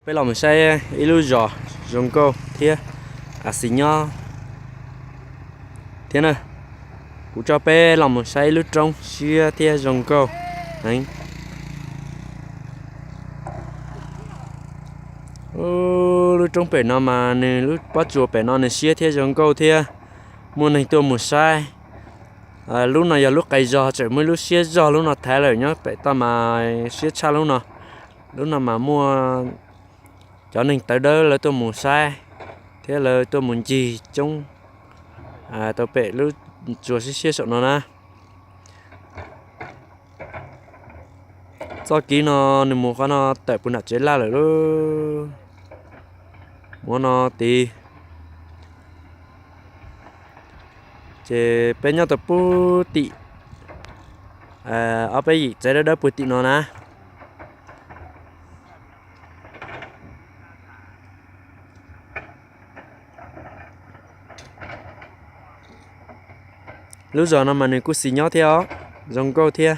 Peb los mus saib ib lub zos zoo nkauj thiab, a, xis nyob thiab na. Kuv coj peb los mus saib ib lub roob siab thiab zoo nkauj heev. Lub roob pem no mas nws lub pob tsuas pem no nws siab thiab zoo nkauj thiab, muaj neeg tuaj mus saib. Lub no yog lub qe zog, tseem muaj ib lub siab zog lub no thaiv lawm, nyob pem toj mas siab tshaj lub no. Lub no mas muaj cov neeg tawv dawb lawv tuaj mus saib thiab lawv tuaj mus ncig coob tau pem lub tsuas siab siab saum no na. Txoj kev no nws mus qhov no tawm puag nram tsev laj lawm lauj. Mus no tid. Ces peb nyob tau puag tim, ob peb yim tsev dawb dawb puag tim no na. Lub zos no mas nws kuj xis nyob thiab os, zoo nkauj thiab.